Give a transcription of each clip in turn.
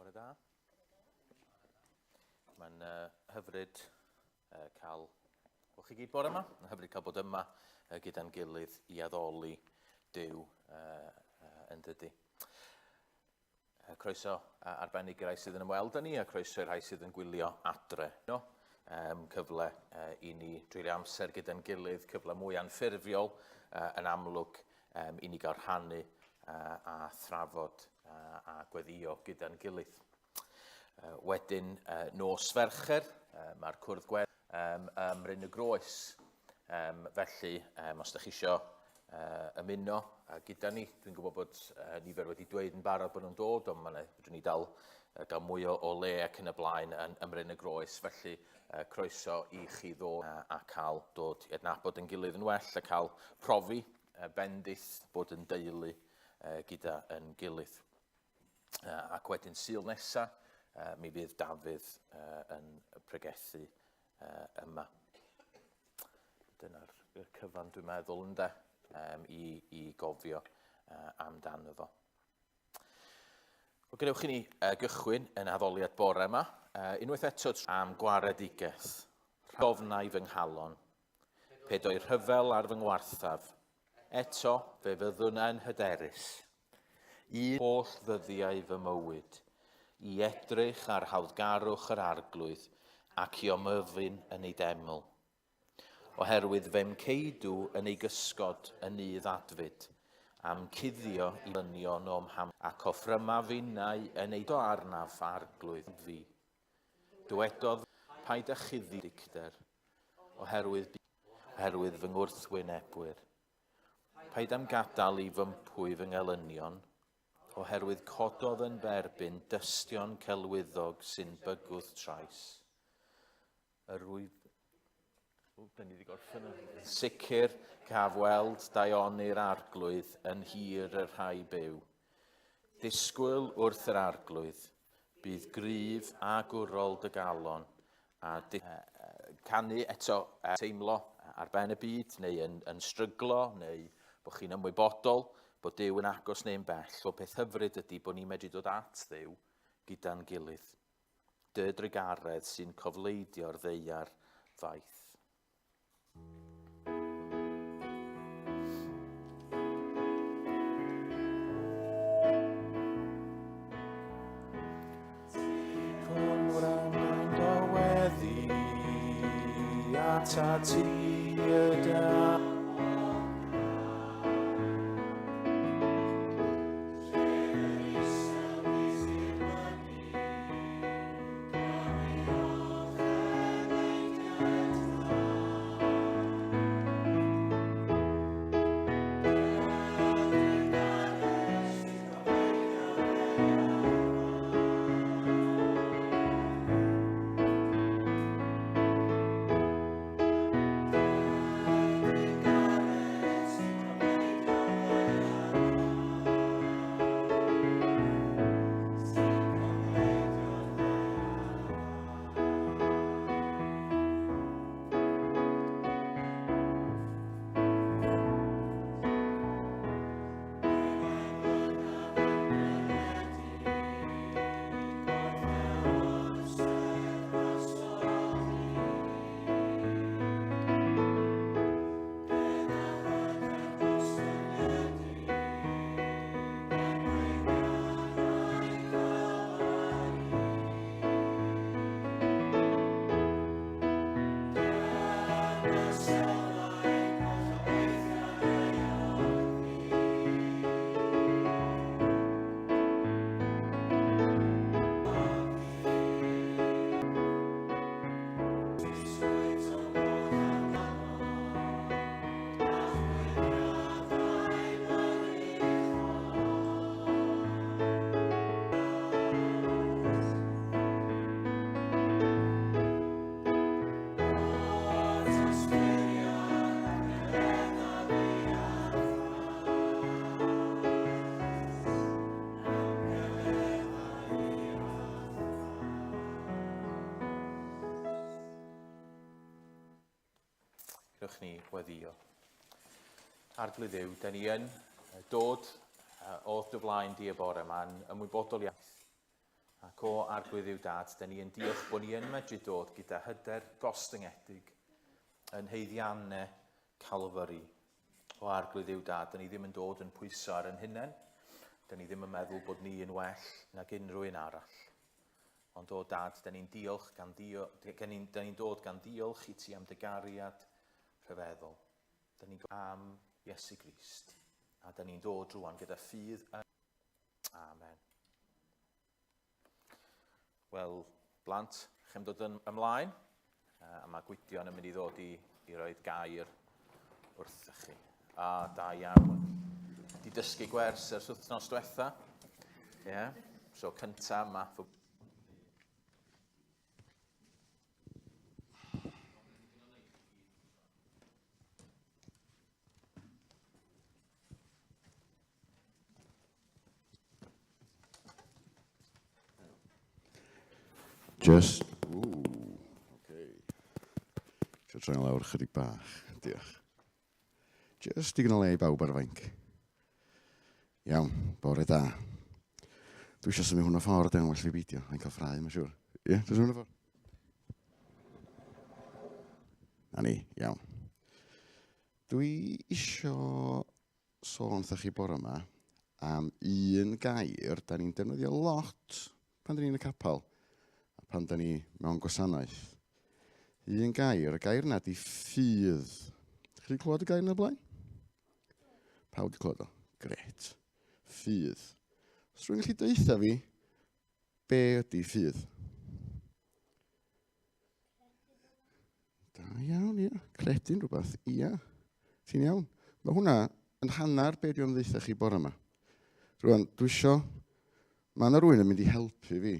Bore da. Mae'n uh, hyfryd uh, cael o chi gyd bore yma. Mae'n hyfryd cael bod yma uh, gyda'n gilydd i addoli Duw uh, uh, yn dydy. Uh, croeso uh, arbennig i rai sydd yn ymweld â ni a croeso i'r rhai sydd yn gwylio adre. No? Um, cyfle uh, i ni dreulio amser gyda'n gilydd, cyfle mwy anffurfiol uh, yn amlwg um, i ni gael rhannu uh, a thrafod uh, a gweddio gyda'n gilydd. Uh, wedyn, uh, nos Fercher, uh, mae'r cwrdd gwedd um, ym Mryn y Groes. Um, felly, um, os ydych chi eisiau uh, ymuno uh, gyda ni, dwi'n gwybod bod uh, nifer wedi dweud yn barod bod nhw'n dod, ond mae'n fedrwn ni dal uh, gael mwy o, o le ac yn y blaen yn ym Mryn y Groes. Felly, uh, croeso i chi ddod uh, a cael dod i adnabod yn gilydd yn well a cael profi uh, bendith bod yn deulu uh, gyda yn gilydd. Uh, ac wedyn Sul nesa, uh, mi fydd Dafydd uh, yn pregethu uh, yma. Dyna'r cyfan dwi'n meddwl ynde, um, i, i gofio uh, amdano fo. Wel, gadewch i ni uh, gychwyn yn addoliad bore yma. Uh, unwaith eto am gwaredigaeth, rhofnau fy nghalon, pe doi rhyfel ar fy ngwarthaf, eto fe fyddwn yn hyderus. Un holl ddyddiau fy mywyd, i edrych ar hawddgarwch yr Arglwydd ac i omyfyn yn ei deml. Oherwydd fe'm ceidw yn ei gysgod yn nydd adfyd, a'm cuddio i lynion o'm ham, ac offryma finnau yn ei do arnaf, Arglwydd fi. Dywedodd, Paid â chuddio dicter, oherwydd, oherwydd fy ngwrthwynebwyr. Paid â'm gadael i fympwy fy ngelynion, oherwydd cododd yn f'erbyn dystion celwyddog sy'n bygwth trais. Yr wyf... O, da ni wedi gorffen o. Sicr, caf weld daioni'r arglwydd yn hir y rhai byw. Disgwyl wrth yr arglwydd, bydd gryf a gwrol dy galon, a di, uh, canu eto, uh, teimlo ar ben y byd, neu yn, yn stryglo, neu bod chi'n ymwybodol bod Duw yn agos neu'n bell. Wel, peth hyfryd ydy bod ni'n medru dod at Dduw gyda'n gilydd. Dy drugaredd sy'n cofleidio'r ddeiar faith. Atat ti y da. Gewch ni weddio. Arglwydd Dduw, da ni yn dod o dy flaen di y bore yma yn ymwybodol iaith. Ac o Arglwydd Dduw Dad, da ni yn diolch bod ni yn medru dod gyda hyder gostyngedig yn haeddiannau Calfari. O Arglwydd Dduw Dad, da ni ddim yn dod yn pwyso ar yn hunain. Da ni ddim yn meddwl bod ni yn well nag unrhyw un arall. Ond o Dad, da ni'n diolch gan dio, da ni'n ni dod gan ddiolch i ti am dy gariad rhyfeddol. Da ni'n am Iesu Grist. A da ni'n dod rwan gyda ffydd yn... Amen. Wel, blant, chi'n dod yn ymlaen, a mae Gwydion yn mynd i ddod i, i roed gair wrthych chi. A da iawn. Di dysgu gwers ers wythnos diwetha. Ie. Yeah. So cynta, math o Just... Ooh, okay. Eisiau troi lawr chydig bach. Diolch. Just digon o le i bawb ar y fainc. Iawn, bore da. Dwi eisiau symud hwnna ffordd, dwi'n well fi beidio. Mae'n cael ffrau, mae'n siŵr. Ie, yeah, dwi'n symud hwnna ffordd. Na ni, iawn. Dwi isio sôn wrthych chi bore yma am un gair da ni'n defnyddio lot pan da ni'n y capel a pan da ni mewn gwasanaeth. Un gair, y gair yna di ffydd. Chi wedi clywed y gair yna blaen? Pawb wedi clywed o? Gret. Ffydd. Os rwy'n gallu deutha fi, be ydy ffydd? Da iawn, ia. Credu'n rhywbeth, ia. Ti'n iawn. Mae hwnna yn hanner be dwi'n ddeitha chi bore yma. Rwan, dwi isio... Mae yna rhywun yn mynd i helpu fi.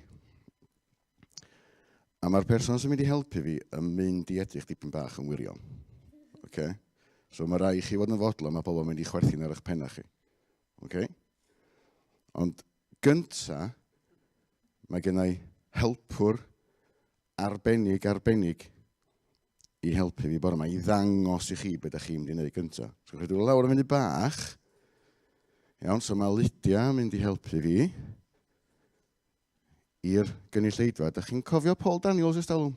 A mae'r person sy'n mynd i helpu fi yn mynd i edrych dipyn bach yn wirion. Okay? So mae rai chi fod yn fodlon, mae pobl yn mynd i chwerthin ar eich penna chi. Okay? Ond gynta, mae gennau helpwr arbennig, arbennig i helpu fi bore yma, i ddangos i chi beth ydych chi'n mynd i wneud gyntaf. So, chi dod lawr yn mynd i bach. Iawn, so mae Lydia yn mynd i helpu fi i'r gynulleidfa. Ydych chi'n cofio Paul Daniels ers talwm?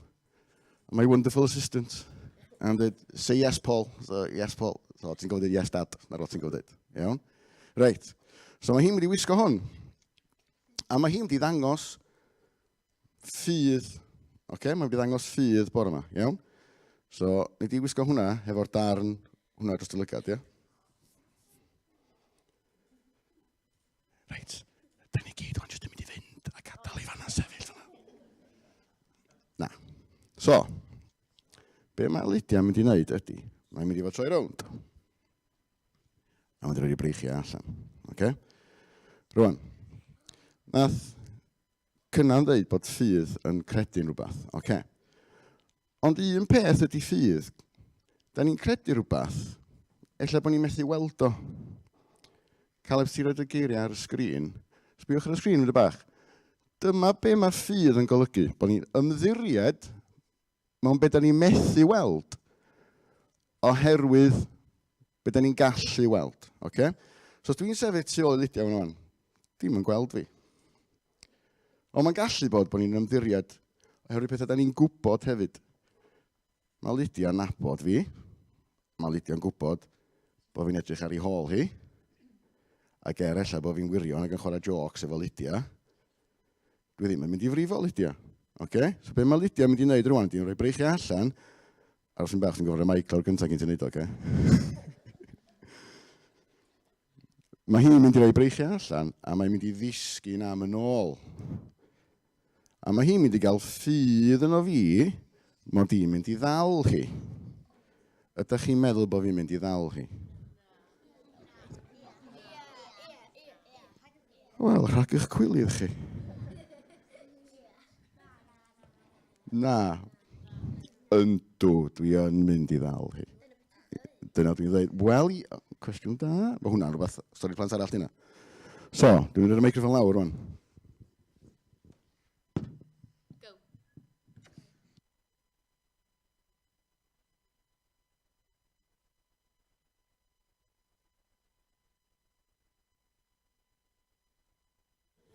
My wonderful assistant. And dweud, say yes, Paul. So, yes, Paul. So, ti'n gofod dweud yes, dad. Na ti'n gofod dweud. Iawn? Reit. So, mae hi'n mynd i wisgo hwn. A mae hi'n mynd i ddangos ffydd. Oce, okay, mae'n mynd i ddangos ffydd bore yma, iawn? So, ni di wisgo hwnna hefo'r darn hwnna dros dy lygad, ia? Reit, da ni gyd o'n jyst yn mynd i fynd a gadael i fanna sefyll fanna. Na. So, be mae Lydia yn mynd i wneud ydy, mae'n mynd i fod troi rownd. A mae'n rhoi breichiau allan. Okay? Rwan, nath Cynan ddeud bod ffydd yn credu'n rhywbeth. Okay. Ond un peth ydy ffydd. Da ni'n credu rhywbeth, ella bod ni'n methu weld o. Caleb, ti'n rhoi y geiriau ar y sgrin. Sbïwch ar y sgrin yn bach. Dyma be mae ffydd yn golygu, bod ni'n ymddiried mewn be da ni'n methu weld oherwydd be da ni'n gallu weld. Okay? So os dwi'n sefyll tu ôl i Lydia fan hwn, dim yn gweld fi. Ond mae'n gallu bod bod ni'n ymddiried oherwydd pethau da ni'n gwybod hefyd. Mae Lydia'n nabod fi. Mae Lydia'n gwybod bod fi'n edrych ar ei hôl hi. Ac er ella bod fi'n wirion ac yn chwarae jôcs efo Lydia, dwi ddim yn mynd i frifo Lydia. Okay? So be mae Lydia yn mynd i wneud rwan, di'n rhoi breichiau allan, aros yn bach, ti'n gofod rhoi mic lawr gyntaf cyn ti'n neud o, okay? Mae hi'n mynd i roi breichiau allan a mae'n mynd i ddisgyn am yn ôl. A mae hi'n mynd i gael ffydd yno fi mod i'n mynd i ddal hi. Ydych chi'n meddwl bod fi'n mynd i ddal hi? Wel, rhag eich cwilydd chi. Na. Yndw, dwi yn mynd i ddal hi. Dyna dwi'n dweud. Wel, cwestiwn da. Mae hwnna'n rhywbeth, stori plant arall dyna. So, dwi'n mynd i'r microffon lawr rwan. Go.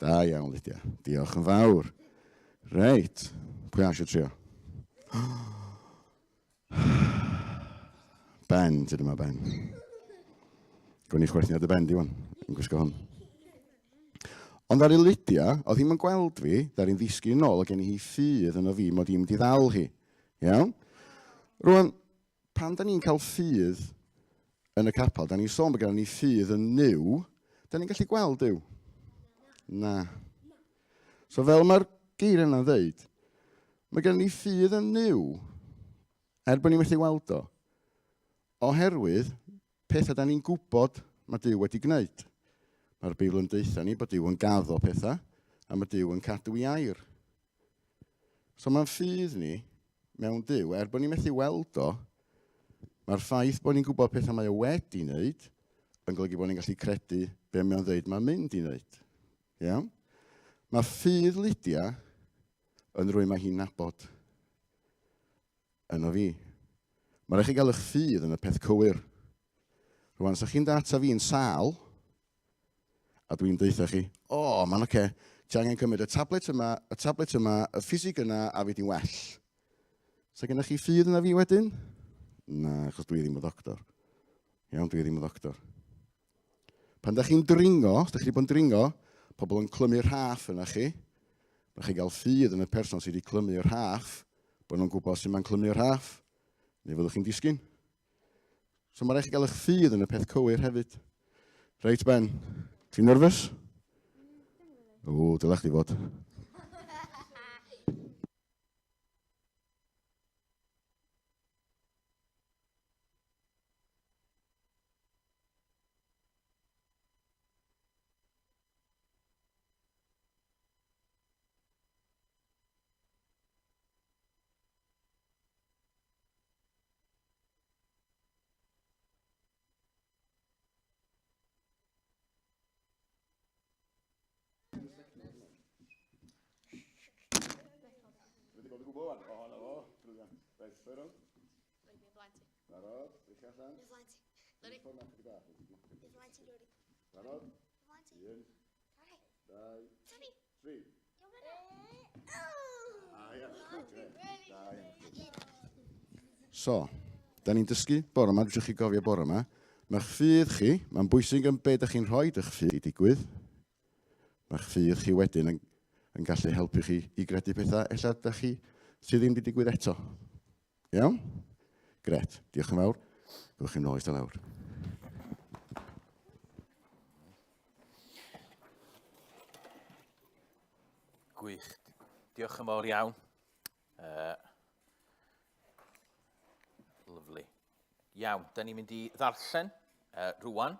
Da iawn, Lydia. Diolch yn fawr. Reit. Pwy eisiau trio? Ben, tyd yma Ben. Gwn i chwerthin ar dy ben di wan, yn gwisgo hwn. Ond ar Lydia, oedd hi'm yn gweld fi, ddaru'n ddisgyn yn ôl, a gen i hi ffydd yno fi mod i'n mynd i ddal hi. Iawn? Rwan, pan da ni'n cael ffydd yn y capel, da ni'n sôn bod gennym ni ffydd yn Nuw, da ni'n gallu gweld Duw? Na. So fel mae'r geiriau yna'n dweud, mae gennym ni ffydd yn Nuw, er bod ni'n methu weld o, oherwydd pethau da ni'n gwybod mae Duw wedi gwneud. Mae'r Beibl yn deutha ni bod Duw yn gaddo pethau, a mae Duw yn cadw i air. So mae'n ffydd ni mewn Duw, er bod ni'n methu weld o, mae'r ffaith bod ni'n gwybod pethau mae o wedi wneud yn golygu bod ni'n gallu credu be mae o'n dweud mae'n mynd i wneud. Iawn? Mae ffydd Lydia yn rhywun mae hi'n nabod yno fi. Mae rhaid chi gael eich ffydd yn y peth cywir. Rwan, sa chi'n data fi'n sâl, a dwi'n deutha chi, o, oh, mae'n oce, okay. ti angen cymryd y tablet yma, y tablet yma, y ffisig yna, a fi di'n well. Sa gennych chi ffydd yna fi wedyn? Na, achos dwi ddim yn ddoctor. Iawn, dwi ddim yn ddoctor. Pan da chi'n dringo, os da chi wedi bod yn dringo, pobl yn clymu rhaff yna chi, mae chi gael ffydd yn y person sydd wedi clymu rhaff, bod nhw'n gwybod sut mae'n clymu rhaff, neu fyddwch chi'n disgyn. So mae rhaid chi gael eich ffydd yn y peth cywir hefyd. Reit, Ben, ti'n nerfus? O, dylech chdi fod. Wedi bod yn gwybod wan. O, na fo. Brilliant. Reit, troi rownd. Reit, mi flaen ti. Barod, breichiau allan. Mi flaen ti. Lori. Ffordd na, chydig bach. Mi flaen ti, Lori. Barod? Mi flaen ti. Un, Tri. dau, Tri. tri. So, da ni'n dysgu bore yma, dwi eisiau chi gofio bore yma, mae'ch ffydd chi, mae'n bwysig yn be da chi'n rhoi eich ffydd i digwydd. Mae'ch ffydd chi wedyn yn, yn gallu helpu chi i gredu pethau ella da chi sydd ddim wedi digwydd eto. Iawn? Gret. Diolch yn fawr. Gwelwch chi'n ôl eistedd lawr. Gwych. Diolch yn fawr iawn. Lyfli. Iawn, da ni'n mynd i ddarllen rwan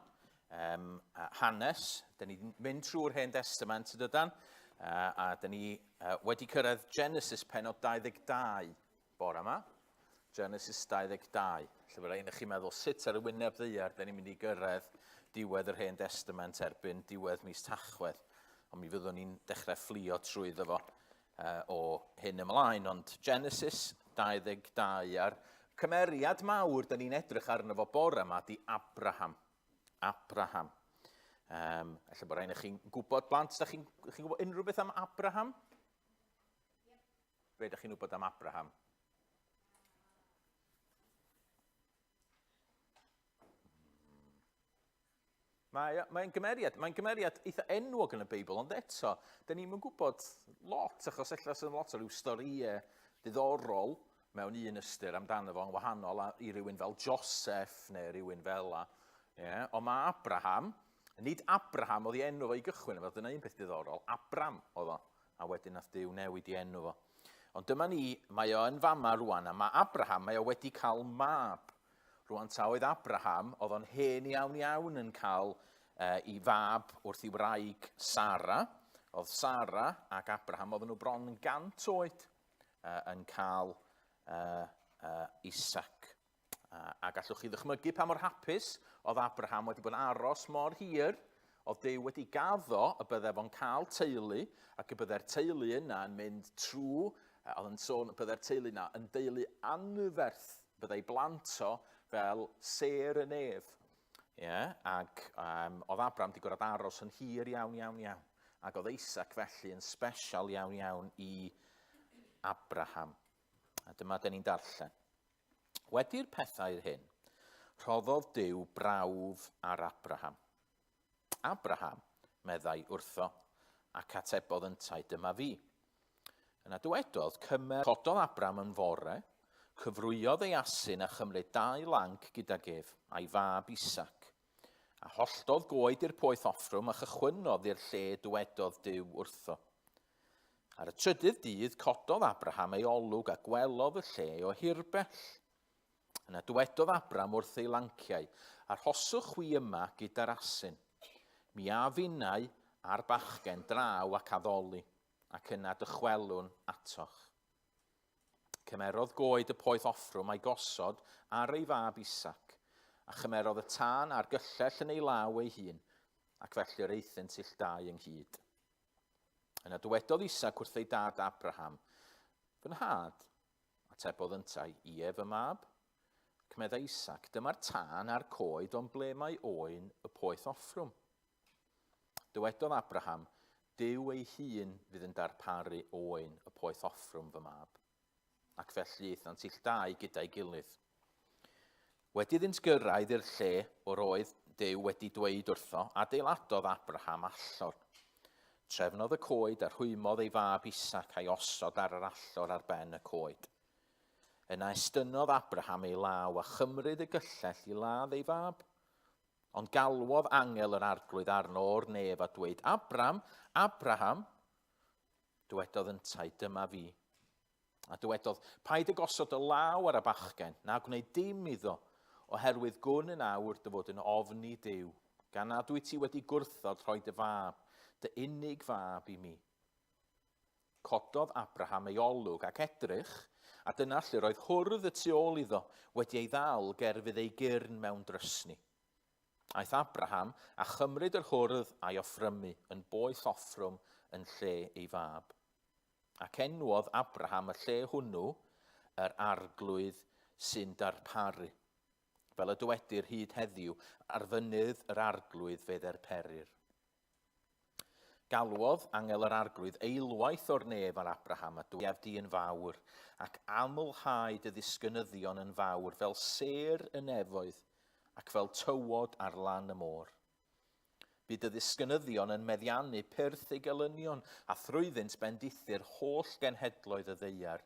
hanes. Da ni'n mynd trwy'r Hen Testament yn dydan, a da ni wedi cyrraedd Genesis penod 22 bore yma. Genesis 22. Lle byddai un chi'n meddwl sut ar y wyneb ddaear da ni'n mynd i gyrraedd diwedd yr Hen Testament erbyn diwedd mis Tachwedd. Ond mi fyddwn ni'n dechrau fflio trwyddo fo o hyn ymlaen. Ond Genesis 22 a'r cymeriad mawr da ni'n edrych arno fo bore yma di Abraham. Abraham. Um, ella bod rhaid i chi'n gwybod, blant, da chi'n chi gwybod unrhyw beth am Abraham? Be ydych chi'n wybod am Abraham? Mae, mae'n gymeriad, mae'n gymeriad eitha enwog yn y Beibl, ond eto, da ni'n yn gwybod lot, achos ella sy'n lot o ryw storïau diddorol mewn un ystyr amdano fo yn wahanol a, i rywun fel Joseph neu rywun fel la. Yeah. Ond mae Abraham, nid Abraham oedd ei enw fo i gychwyn, fel dyna un peth diddorol, Abram oedd o a wedyn nath Duw newid i enw fo. Ond dyma ni, mae o yn fama rwan, a mae Abraham, mae o wedi cael mab. Rwan ta oedd Abraham, oedd o'n hen iawn iawn yn cael i fab wrth i wraig Sara. Oedd Sara ac Abraham, oedden nhw bron yn gant oed yn cael Isaac. A gallwch chi ddychmygu pa mor hapus oedd Abraham wedi bod yn aros mor hir. Oedd Duw wedi gaddo y bydde fo'n cael teulu ac y bydde'r teulu yna yn mynd trwy, oedd yn sôn y bydde'r teulu yna yn deulu anferth, byddai blant o fel sêr y nef. Yeah, ac um, oedd Abraham wedi gorfod aros yn hir iawn, iawn, iawn. Ac oedd Isaac felly yn special iawn iawn i Abraham. A dyma dyn ni'n darllen. Wedi'r pethau hyn, rhoddodd Duw brawf ar Abraham. Abraham, meddai wrtho, ac atebodd yntau, dyma fi. Yna dywedodd, cymer, cododd Abraham yn fore, cyfrwyodd ei asyn a chymryd dau lanc gydag ef, a'i fab Isaac. A holltodd goed i'r poeth offrwm a chychwynnodd i'r lle dywedodd Duw wrtho. Ar y trydydd dydd cododd Abraham ei olwg a gwelodd y lle o hirbell. Yna dywedodd Abram wrth ei lanciau, Arhoswch chwi yma gyda'r asyn. Mi a finnau a'r bachgen draw ac addoli, ac yna dychwelwn atoch. Cymerodd goed y poeth offrwm a'i gosod ar ei fab Isaac, a chymerodd y tân a'r gyllell yn ei law ei hun, ac felly yr aethent ill dau ynghyd. Yna dywedodd Isaac wrth ei dad Abraham, Fy nhad, atebodd yntau, Ie, fy mab. Ac meddai Isaac, Dyma'r tân a'r coed, ond ble mae oen y poeth offrwm? Dywedodd Abraham, Duw ei hun fydd yn darparu oen y poeth offrwm fy mab. Ac felly aethant ill dau gyda'i gilydd. Wedi iddynt gyrraedd i'r lle o'r oedd Duw wedi dweud wrtho, adeiladodd Abraham allor. Trefnodd y coed a rhwymodd ei fab Isaac a'i osod ar yr allor ar ben y coed. Yna estynnodd Abraham ei law a chymryd y gyllell i ladd ei fab. Ond galwodd angel yr arglwydd arno o'r nef a dweud, Abram, Abraham! Dywedodd yntau, Dyma fi. A dywedodd, Paid y gosod y law ar y bachgen, na gwneud dim iddo, oherwydd gwn yn awr dy fod yn ofni Duw, gan nad wyt ti wedi gwrthod rhoi dy fab, dy unig fab i mi. Cododd Abraham ei olwg ac edrych, a dyna lle roedd hwrdd y tu ôl iddo, wedi ei ddal gerfydd ei gyrn mewn drysni. Aeth Abraham a chymryd yr hwrdd a'i offrymu yn boeth offrwm yn lle ei fab. Ac enwodd Abraham y lle hwnnw yr arglwydd sy'n darparu. Fel y dywedir hyd heddiw, ar fynydd yr arglwydd fe dderperir. Galwodd angel yr Arglwydd eilwaith o'r nef ar Abraham a dwyaf di yn fawr, ac amlhau dy ddisgynyddion yn fawr fel sêr y nefoedd, ac fel tywod ar lan y môr. Bydd dy ddisgynyddion yn meddiannu pyrth ei gelynion, a thrwyddynt bendithu'r holl genhedloedd y ddaear,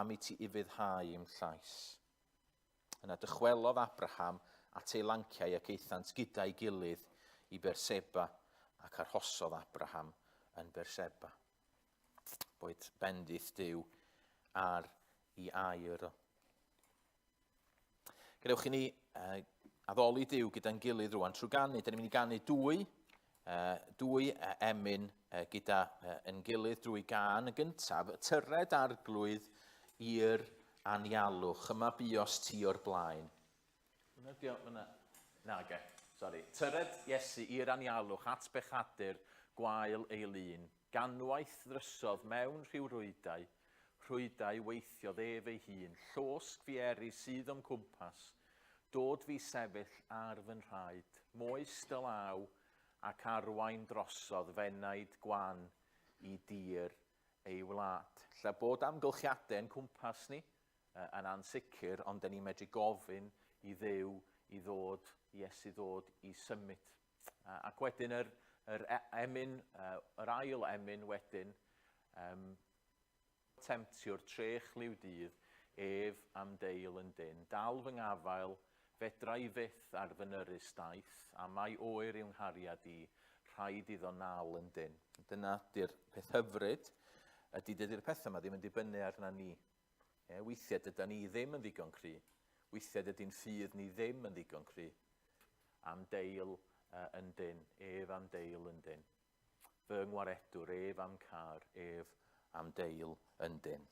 am i ti ufuddhau i'm llais. Yna dychwelodd Abraham at ei lanciau ac aethant gyda'i gilydd i Berseba, ac arhosodd Abraham yn Berseba. Boed bendith Duw ar i air o. Gadewch i ni uh, addoli Duw gyda'n gilydd rwan trwy ganu. Dyn ni'n mynd i ganu dwy, uh, dwy emyn uh, gyda uh, yn gilydd drwy gan y gyntaf, y tyred arglwydd i'r anialwch. Yma buos ti o'r blaen. Hwna di o, hwnna. Nage, sori. Tyred Iesu i'r anialwch at bechadur gwael ei lun. Ganwaith ddrysodd mewn rhyw rwydau, rhwydau weithiodd ef ei hun, llosg fieri sydd o'm cwmpas, dod fi sefyll ar fy nhraed, moes dy law ac arwain drosodd f'enaid gwan i dir ei wlad. Lle bod amgylchiadau yn cwmpas ni yn ansicr, ond dyn ni'n medru gofyn i Dduw i ddod, i Iesu ddod i symud. Ac wedyn yr, yr e, emyn, yr ail emyn wedyn, um, temtiwr trech liw dydd, ef am deil yn dyn. Dal fy ngafael, fedra i fyth ar fy nyrus daith, a mai oer yw nghariad i, rhaid iddo nal yn dyn. Dyna di'r peth hyfryd, ydy dydy'r pethau yma ddim yn dibynnu arna ni. E, weithiau dyda ni ddim yn ddigon cry. Weithiau dydy'n ffydd ni ddim yn ddigon cry. Am deil uh, yn dyn, ef am deil yn dyn. Fy ngwaredwr, ef am car, ef am deil yn dyn.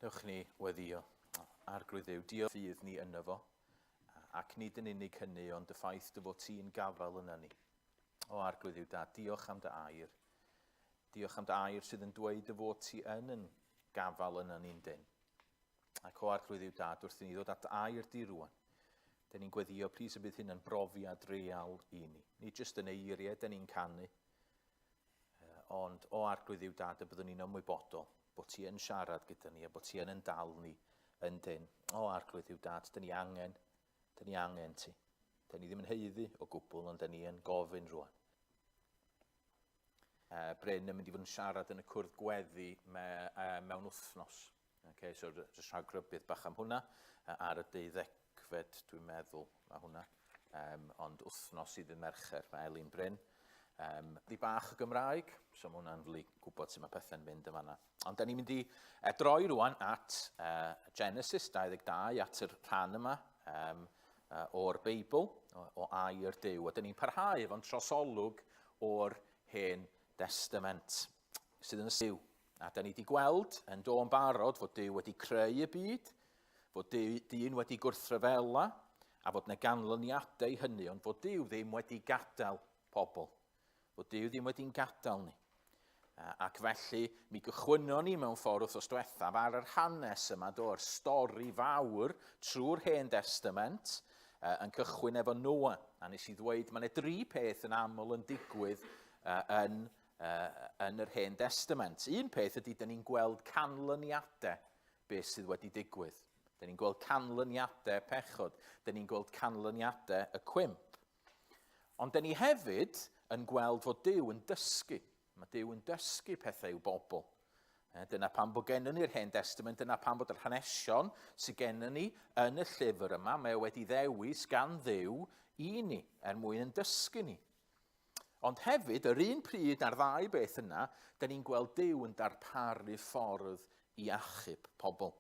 Newch ni weddio. Arglwydd Dduw, diolch ffydd ni yno fo, ac nid yn unig hynny, ond y ffaith dy fod ti'n gafael yna ni. O Arglwydd Dduw da, diolch am dy air. Diolch am dy air sydd yn dweud dy fod ti yn yn gafael yna ni'n dyn. Ac o Arglwydd Dduw Dad, wrth i ni ddod at air di rwan, dyn ni'n gweddio, plis y bydd hyn yn brofiad real i ni. Nid jyst yn eiriau dyn ni'n canu, Ond, o Arglwydd Dduw Dad, y byddwn ni'n ymwybodol bod ti yn siarad gyda ni a bod ti yn yn dal ni yn dyn. O Arglwydd Dduw Dad, dyn ni angen, dyn ni angen ti. Dyn ni ddim yn heiddi o gwbl, ond dyn ni yn gofyn rwan. Bryn yn mynd i fod yn siarad yn y cwrdd gweddi me, mewn wythnos. Okay, so jyst rhag rhybudd bach am hwnna ar y deuddegfed, dwi'n meddwl, mae hwnna. Ond wythnos i ddydd Mercher, mae Elin Bryn. Di bach o Gymraeg, so mae hwnna'n fli gwybod sut mae pethau'n mynd yn fanna. Ond da ni'n mynd i droi rwan at Genesis 22, at yr rhan yma o'r Beibl, o air Duw. A da ni'n parhau efo'n trosolwg o'r Hen Testament, sydd yn y Duw. A da ni wedi gweld yn do yn barod fod Duw wedi creu y byd, fod dyn wedi gwrthryfela, a fod yna ganlyniadau hynny, ond fod Duw ddim wedi gadael pobl. Fod Duw ddim wedi'n gadael ni. Ac felly, mi gychwynnon ni mewn ffordd wythnos diwethaf ar yr hanes yma, do, yr stori fawr trwy'r Hen Testament, yn cychwyn efo Noa. A nes i ddweud, mae yna dri peth yn aml yn digwydd yn yn yr Hen Destament. Un peth ydy, dyn ni'n gweld canlyniadau beth sydd wedi digwydd. Dyn ni'n gweld canlyniadau pechod. Dyn ni'n gweld canlyniadau y cwymp. Ond dyn ni hefyd yn gweld fod Duw yn dysgu. Mae Duw yn dysgu pethau i'w bobl. Dyna pam bod gennym ni'r Hen Destament, dyna pam bod yr hanesion sydd gennym ni yn y llyfr yma, mae o wedi ddewis gan Dduw i ni, er mwyn yn dysgu ni. Ond hefyd, yr un pryd a'r ddau beth yna, da ni'n gweld Duw yn darparu ffordd i achub pobl.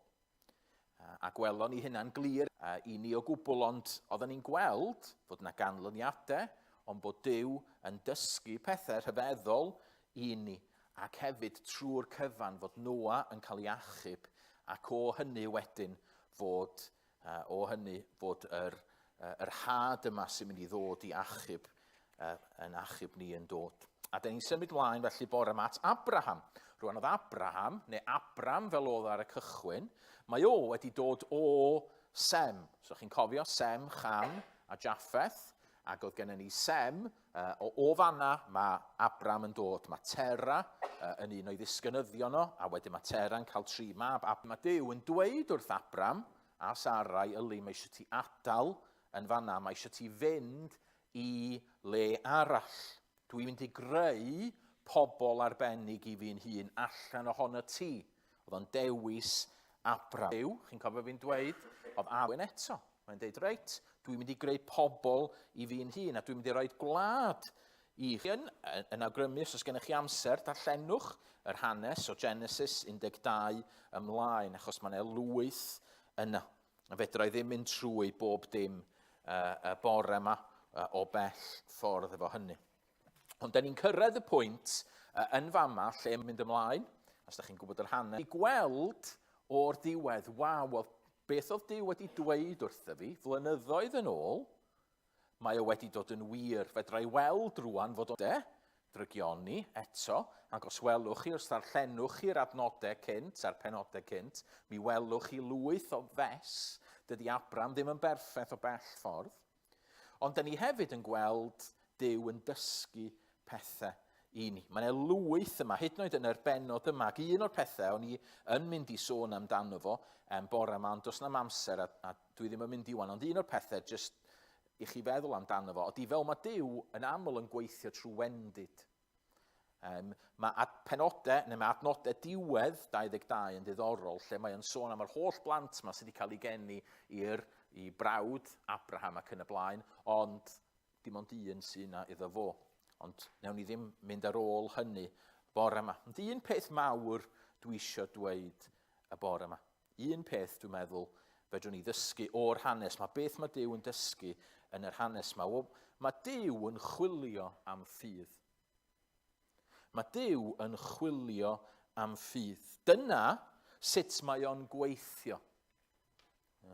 A gwelon ni hynna'n glir i ni o gwbl, ond oedden ni'n gweld fod yna ganlyniadau, ond bod Duw yn dysgu pethau rhyfeddol i ni, ac hefyd trwy'r cyfan fod Noa yn cael ei achub, ac o hynny wedyn fod, o hynny fod yr, yr had yma sy'n mynd i ddod i achub, yn achub ni yn dod. A dyn ni'n symud mlaen felly bore yma at Abraham. Rwan oedd Abraham, neu Abram fel oedd ar y cychwyn, mae o wedi dod o Sem. So chi'n cofio Sem, Cham a Japheth, ac oedd gennym ni Sem, o fanna mae Abram yn dod. Mae Tera yn un o'i ddisgynyddion o, a wedyn mae Tera yn cael tri mab. A mae Duw yn dweud wrth Abram a Sarai, yli, mae eisiau ti adael yn fanna, mae eisiau ti fynd i le arall. Dwi'n mynd i greu pobl arbennig i fi'n hun allan ohono ti. Oedd o'n dewis Abram. Duw, chi'n cofio fi'n dweud, oedd Arwyn eto. Mae'n deud, reit, dwi'n mynd i greu pobl i fi'n hun, a dwi'n mynd i roi gwlad i chi. Yn, yn awgrymu, os oes gennych chi amser, darllenwch yr hanes o Genesis 12 ymlaen, achos mae'n e lwyth yna. A fedra i ddim mynd trwy bob dim y bore yma o bell ffordd efo hynny. Ond da ni'n cyrraedd y pwynt yn fama lle mynd ymlaen, os da chi'n gwybod yr hanes, i gweld o'r diwedd, waw, oedd beth oedd Duw wedi dweud wrtho fi flynyddoedd yn ôl, mae o wedi dod yn wir. Fedra i weld rwan fod o de, drygioni eto, ac os welwch chi, os ddarllenwch chi'r adnodau cynt a'r penodau cynt, mi welwch chi lwyth o fes. Dydy Abram ddim yn berffaith o bell ffordd. Ond da ni hefyd yn gweld Duw yn dysgu pethau i ni. Mae yna lwyth yma, hyd yn oed yn yr bennod yma, ac un o'r pethau o'n i yn mynd i sôn amdano fo bore yma, ond does na'm amser a, a dwi ddim yn mynd i wan, ond un o'r pethau jyst i chi feddwl amdano fo, ydy fel mae Duw yn aml yn gweithio trwy wendid. Um, mae ad penodau, neu mae adnodau diwedd 22 yn ddiddorol, lle mae o'n sôn am yr holl blant yma sydd wedi cael ei geni i'r i brawd Abraham ac yn y blaen, ond dim ond un sydd yna iddo fo. Ond newn ni ddim mynd ar ôl hynny bore yma. Ond un peth mawr dwi eisiau dweud y bore yma. Un peth dwi'n meddwl fedrwn ni ddysgu o'r hanes. Mae beth mae Duw yn dysgu yn yr hanes yma? Wel, mae Duw yn chwilio am ffydd. Mae Duw yn chwilio am ffydd. Dyna sut mae o'n gweithio.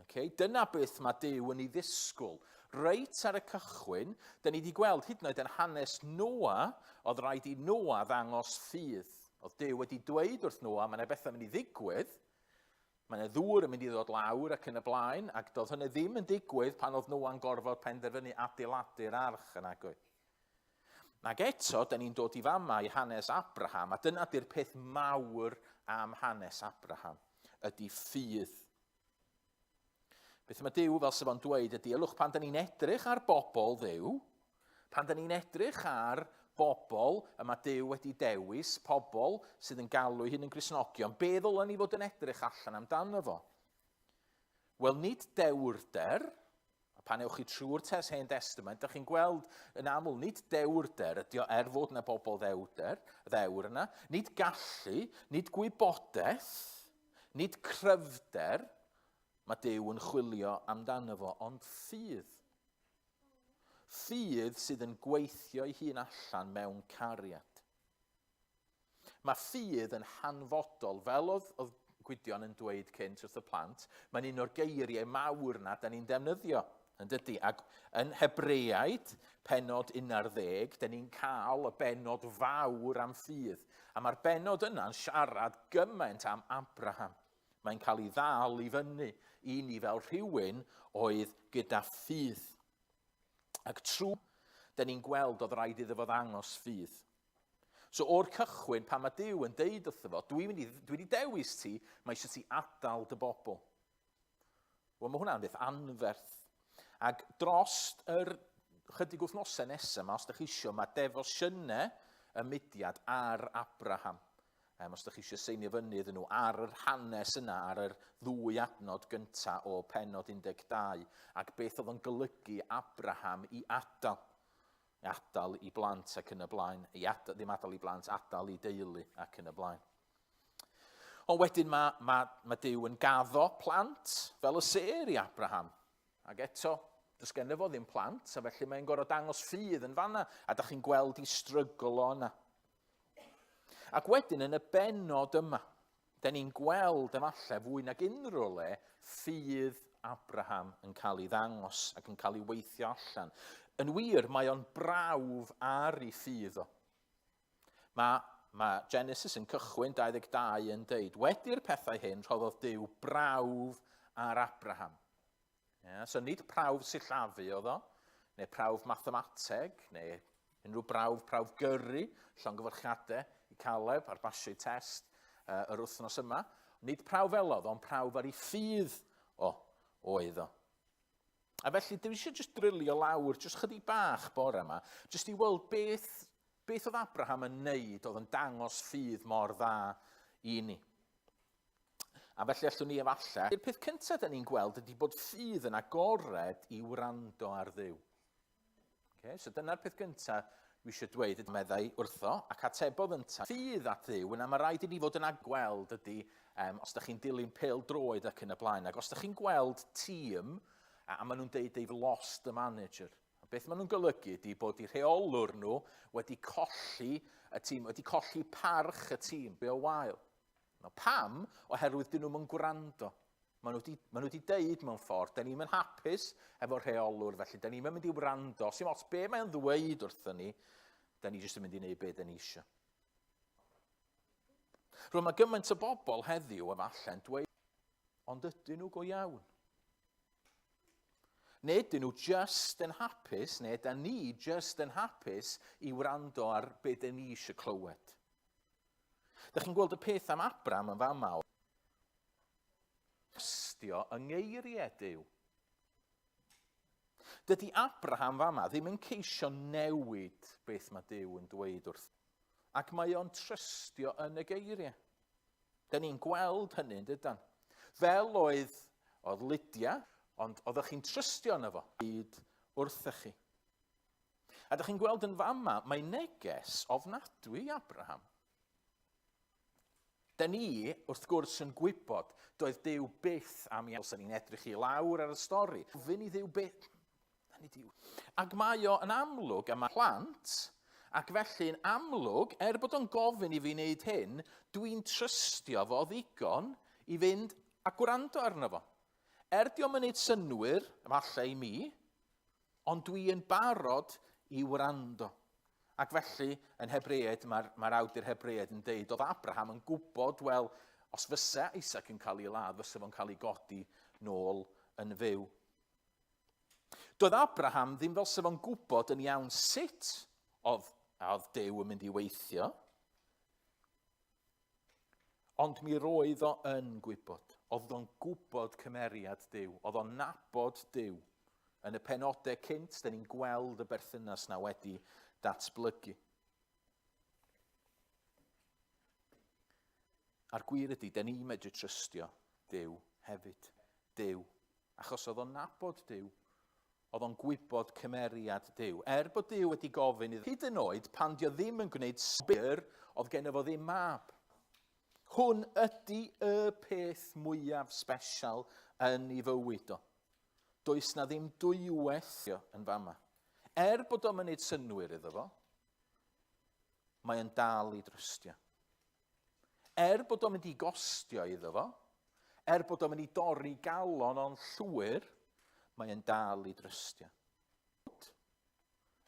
Okay? Dyna beth mae Duw yn ei ddisgwyl. Reit ar y cychwyn, da ni wedi gweld hyd yn oed yn hanes Noa, oedd rhaid i Noa ddangos ffydd. Oedd Duw wedi dweud wrth Noa, mae yna bethau mynd i ddigwydd, mae yna ddŵr yn mynd i ddod lawr ac yn y blaen, ac doedd hynny ddim yn digwydd pan oedd Noa'n gorfod penderfynu adeiladu'r arch yn agoedd. Ac eto, da ni'n dod i fama i hanes Abraham, a dyna di'r peth mawr am hanes Abraham, ydy ffydd. Beth mae Duw fel sef o'n dweud ydy, ylwch pan da ni'n edrych ar bobl Dduw, pan da ni'n edrych ar bobl y mae Duw wedi dewis, pobl sydd yn galw hyn yn Gristnogion, be ddylen ni fod yn edrych allan amdano fo? Wel, nid dewrder, A pan ewch chi trwy'r tes Hen Testament, dych chi'n gweld yn aml nid dewrder ydy o, er fod yna bobl ddewder, ddewr yna, nid gallu, nid gwybodaeth, nid cryfder, mae Duw yn chwilio amdano fo, ond ffydd. Ffydd sydd yn gweithio ei hun allan mewn cariad. Mae ffydd yn hanfodol, fel oedd, oedd Gwydion yn dweud cynt wrth y plant, mae'n un o'r geiriau mawr na da ni'n defnyddio, yn dydy? Ac yn Hebreaid, penod 11, da ni'n cael y benod fawr am ffydd. A mae'r benod yna'n siarad gymaint am Abraham. Mae'n cael ei ddal i fyny i ni fel rhywun oedd gyda ffydd. Ac trwy, da ni'n gweld oedd rhaid iddo fo ddangos ffydd. So o'r cychwyn, pan mae Duw yn deud wrtho fo, dwi'n mynd i, dwi wedi dewis ti, mae eisiau ti adael dy bobl. Wel, mae hwnna'n beth anferth. Ac dros yr chydig wythnosau nesaf yma, os ydych chi eisiau, mae defosiynau y mudiad ar Abraham. Um, os ydych chi eisiau seinio fyny iddyn nhw ar yr hanes yna, ar yr ddwy adnod gyntaf o penod 12, ac beth oedd o'n golygu Abraham i adael. I adael i blant ac yn y blaen, i adael, ddim adael i blant, adael i deulu ac yn y blaen. Ond wedyn mae, mae, mae Duw yn gaddo plant fel y sêr i Abraham. Ac eto, does gennym fo ddim plant, a felly mae'n gorfod dangos ffydd yn fanna, a da chi'n gweld i strygl o yna. Ac wedyn yn y benod yma, da ni'n gweld efallai fwy nag unrhyw le ffydd Abraham yn cael ei ddangos ac yn cael ei weithio allan. Yn wir, mae o'n brawf ar ei ffydd o. Mae, mae Genesis yn cychwyn 22 yn deud, wedi'r pethau hyn rhoddodd Duw brawf ar Abraham. Yeah, so nid prawf sillafu oedd o, neu prawf mathemateg, neu unrhyw brawf, prawf gyrru, llongyfarchiadau i Caleb ar basio test yr wythnos yma. Nid prawf fel oedd, ond prawf ar ei ffydd o, oedd o. A felly, dwi eisiau just drilio lawr, just chydig bach bore yma, just i weld beth, beth oedd Abraham yn neud oedd yn dangos ffydd mor dda i ni. A felly allwn ni efallai... Y peth cyntaf da ni'n gweld ydy bod ffydd yn agored i wrando ar Dduw. Okay, so dyna'r peth gyntaf dwi eisiau dweud, meddai wrtho, ac atebodd yntau, ffydd at Dduw, yna mae rhaid i ni fod yn gweld ydy, um, os da chi'n dilyn pêl droed ac yn y blaen, ac os da chi'n gweld tîm, a, a maen nhw'n deud they've lost the manager, a beth maen nhw'n golygu ydy bod eu rheolwr nhw wedi colli y tîm, wedi colli parch y tîm, be o wael. Now, pam? Oherwydd dyn nhw'n gwrando. Maen nhw wedi, maen nhw wedi deud mewn ffordd, da ni'n hapus efo'r rheolwr, felly da ni'n mynd i wrando. Sy'n ots be mae'n ddweud wrthyn ni, da ni jyst yn mynd i wneud be da ni eisiau. Rwy'n mae gymaint o bobl heddiw efallai'n dweud, ond ydyn nhw go iawn? Neu ydyn nhw just yn hapus, neu da ni just yn hapus i wrando ar be da ni eisiau clywed. Dych chi'n gweld y peth am Abram yn fama o trystio yng ngeiriau Duw. Dydy Abraham fama ddim yn ceisio newid beth mae Duw yn dweud wrth. Ac mae o'n trystio yn y geiriau. Da ni'n gweld hynny, yn dydan? Fel oedd, oedd Lydia, ond oeddech chi'n trystio yno fo, hyd wrthych chi. A dych chi'n gweld yn fama, mae neges ofnadwy i Abraham. Da ni, wrth gwrs, yn gwybod, doedd Duw byth am i os ni'n edrych i lawr ar y stori. Gofyn i Dduw beth... Ac mae o yn amlwg, a mae plant, ac felly'n amlwg, er bod o'n gofyn i fi wneud hyn, dwi'n trystio fo ddigon i fynd a gwrando arno fo. Er di o'm yn neud synnwyr, efallai i mi, Ond dwi yn barod i wrando. Ac felly, yn Hebreaid, mae'r mae awdur Hebreaid yn deud, oedd Abraham yn gwybod, wel, os fysa Isaac yn cael ei ladd, fysa fo'n cael ei godi nôl yn fyw. Doedd Abraham ddim fel sef o'n gwybod yn iawn sut oedd, oedd Duw yn mynd i weithio. Ond mi roedd o yn gwybod. Oedd o'n gwybod cymeriad Duw. Oedd o'n nabod Duw. Yn y penodau cynt, da ni'n gweld y berthynas na wedi datblygu. A'r gwir ydy, da ni'n medru trystio Duw hefyd. Duw. Achos oedd o'n nabod Duw. Oedd o'n gwybod cymeriad Duw. Er bod Duw wedi gofyn iddo, hyd yn oed pan dio ddim yn gwneud synnwyr, oedd genno fo ddim mab. Hwn ydy y peth mwyaf sbesial yn ei fywyd o. Does na ddim dwywaith yn fama. Er bod o'n mynd synnwyr iddo fo, mae yn dal i drystio. Er bod o'n mynd i gostio iddo fo, er bod o'n mynd i dorri galon o'n llwyr, mae yn dal i drystio.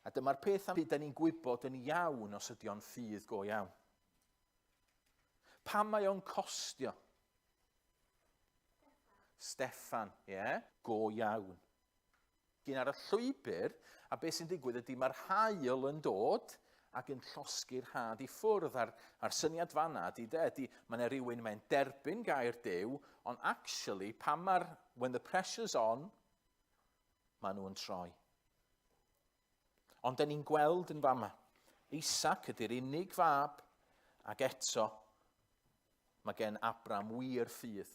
A dyma'r peth am byd da ni'n gwybod yn iawn os ydy o'n ffydd go iawn. Pam mae o'n costio? Steffan, ie, yeah, go iawn. Gyn ar y llwybr, a beth sy'n digwydd ydy mae'r haul yn dod ac yn llosgi'r had i ffwrdd. A'r, a'r syniad fanna ydy, de, ydy mae yna rhywun mae'n derbyn gair Duw, ond actually, pan mae'r, when the pressure's on, maen nhw'n troi. Ond da ni'n gweld yn fama, Isaac ydy'r unig fab, ac eto, mae gen Abram wir ffydd.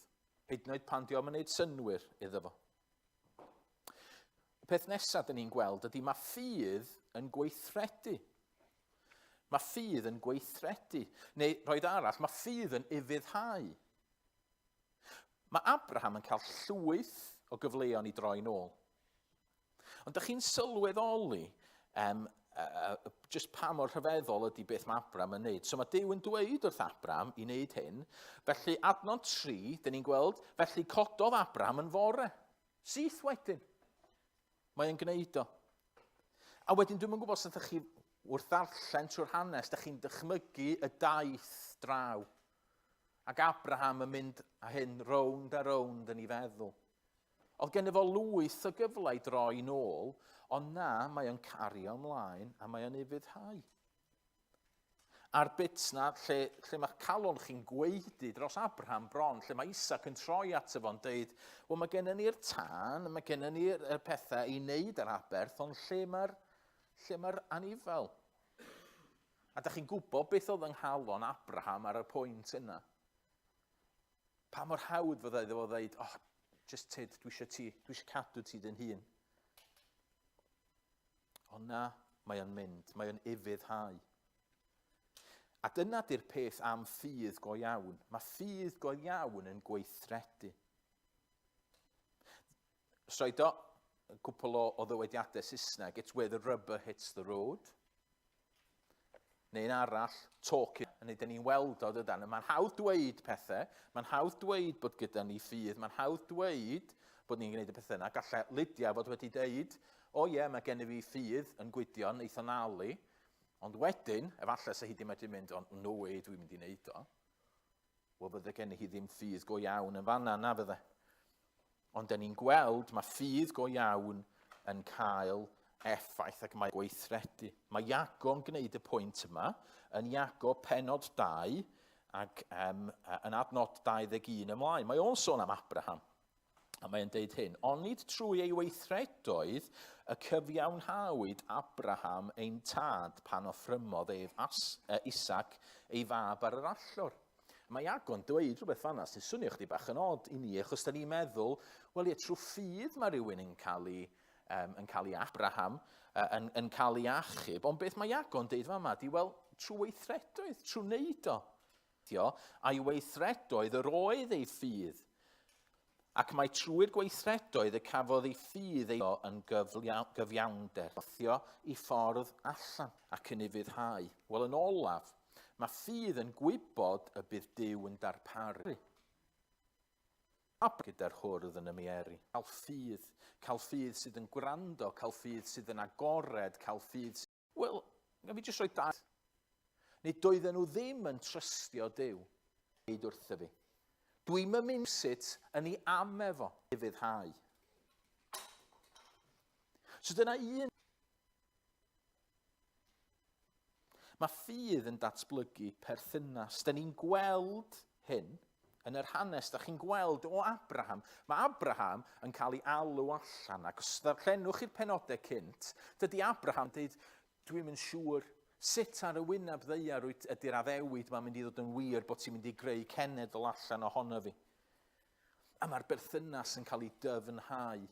Hyd yn oed pan di o'm yn gwneud synnwyr iddo fo. Y peth nesaf dyn ni'n gweld ydy mae ffydd yn gweithredu. Mae ffydd yn gweithredu. Neu, roed arall, mae ffydd yn ufuddhau. Mae Abraham yn cael llwyth o gyfleon i droi nôl. Ond dych chi'n sylweddoli um, just pa mor rhyfeddol ydy beth mae Abram yn neud. So mae Duw yn dweud wrth Abram i wneud hyn. Felly adnod 3, dyn ni'n gweld, felly cododd Abram yn fore. Syth wedyn. Mae o'n gwneud o. A wedyn dwi'm yn gwybod os ydych chi wrth ddarllen trwy'r hanes, ydych chi'n dychmygu y daith draw. Ac Abraham yn mynd â hyn rownd a rownd yn ei feddwl. Oedd gen fo lwyth o gyfle i droi nôl, ond na, mae o'n cario ymlaen a mae o'n ufuddhau. A'r bit 'na lle, lle mae'ch calon chi'n gwaedu dros Abraham bron, lle mae Isaac yn troi ato fo'n deud, wel mae gennym ni'r tân, mae gennym ni'r er pethau i wneud yr aberth, ond lle mae'r lle mae'r anifel? A da chi'n gwybod beth oedd yng nghalon Abraham ar y pwynt yna? Pa mor hawdd fyddai iddo fo ddeud, oh, just tyd, dwi eisiau ti, dwi eisiau cadw ti dyn hun. Ond na, mae o'n mynd, mae o'n ufuddhau. A dyna di'r peth am ffydd go iawn. Mae ffydd go iawn yn gweithredu. Soedo, cwpl o, o ddywediadau Saesneg, it's where the rubber hits the road. Neu un arall, talk, neu dyn ni'n weld o, dydan. Mae'n hawdd dweud pethau, mae'n hawdd dweud bod gyda ni ffydd, mae'n hawdd dweud bod ni'n gwneud y pethau yna. Gallai Lydia fod wedi dweud, o ie, mae gen i fi ffydd yn Gwydion, eitha nali, ond wedyn, efallai sa hi wedi medru mynd, ond no way dwi'n mynd i wneud o. Wel, fydde gen hi ddim ffydd go iawn yn fanna, na fydde. Ond dyn ni'n gweld mae ffydd go iawn yn cael effaith ac mae gweithredu. Mae Iago'n gwneud y pwynt yma yn Iago penod 2 ac um, yn adnod 21 ymlaen. Mae o'n sôn am Abraham. A mae'n deud hyn, onid trwy ei weithredoedd y cyfiawnhawyd Abraham ein tad pan offrymodd ef As, Isaac ei fab ar yr allor. Mae Iago'n dweud rhywbeth fanna sy'n swnio chdi bach yn od i ni, achos da ni'n meddwl, wel ie, trwy ffydd mae rhywun yn cael ei, um, yn cael ei Abraham, uh, yn, yn cael ei achub, ond beth mae Iago'n deud fan'ma di, wel, trwy weithredoedd, trwy wneud o. A'i weithredoedd yr oedd ei ffydd, ac mae trwy'r gweithredoedd y cafodd ei ffydd ei yn gyfiawnder, wthio i ffordd allan ac yn ufuddhau. Wel, yn olaf, mae ffydd yn gwybod y bydd Duw yn darparu. Gyda'r hwrdd yn y mieri. Cael ffydd, cael ffydd sydd yn gwrando, cael ffydd sydd yn agored, cael ffydd Wel, gaf fi jyst rhoi dau. Neu doedden nhw ddim yn trystio Duw. Dweud wrtho fi. Dwi'm yn mynd sut yn ei am efo. Ufuddhau. So dyna un. Mae ffydd yn datblygu perthynas. Da ni'n gweld hyn yn yr hanes. Da chi'n gweld o Abraham. Mae Abraham yn cael ei alw allan, ac os ddarllenwch chi'r penodau cynt, dydy Abraham dweud, dwi'm yn siŵr sut ar y wyneb ddaear wyt ydy'r addewid mae'n mynd i ddod yn wir bod ti'n mynd i greu cenedl allan ohono fi. A mae'r berthynas yn cael ei dyfnhau.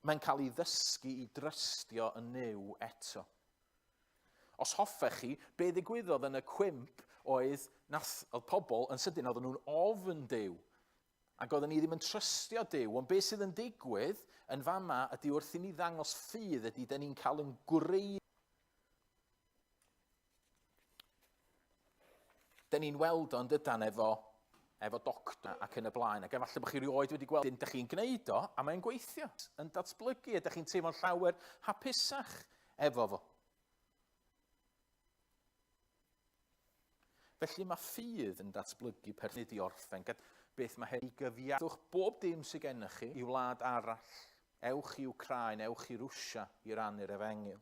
Mae'n cael ei ddysgu i drystio yn Nuw eto. Os hoffech chi, be ddigwyddodd yn y cwymp oedd, nath, oedd pobl yn sydyn, oedden nhw'n ofn Duw. Ac oedden ni ddim yn trystio Duw. Ond beth sydd yn digwydd yn fama ydy wrth i ni ddangos ffydd ydy, da ni'n cael yn gwrei. Da ni'n weld o'n dydan efo, efo doctor ac yn y blaen. Ac efallai bod chi rioed wedi gweld un, da chi'n gwneud o, a mae'n gweithio, yn datblygu, a da chi'n teimlo'n llawer hapusach efo fo. Felly mae ffydd yn datblygu perthyn i orffen gyda beth mae hyn i gyfiawch bob dim sydd gennych chi i wlad arall. Ewch i Wcráin, ewch i Rwsia i rannu'r efengyl.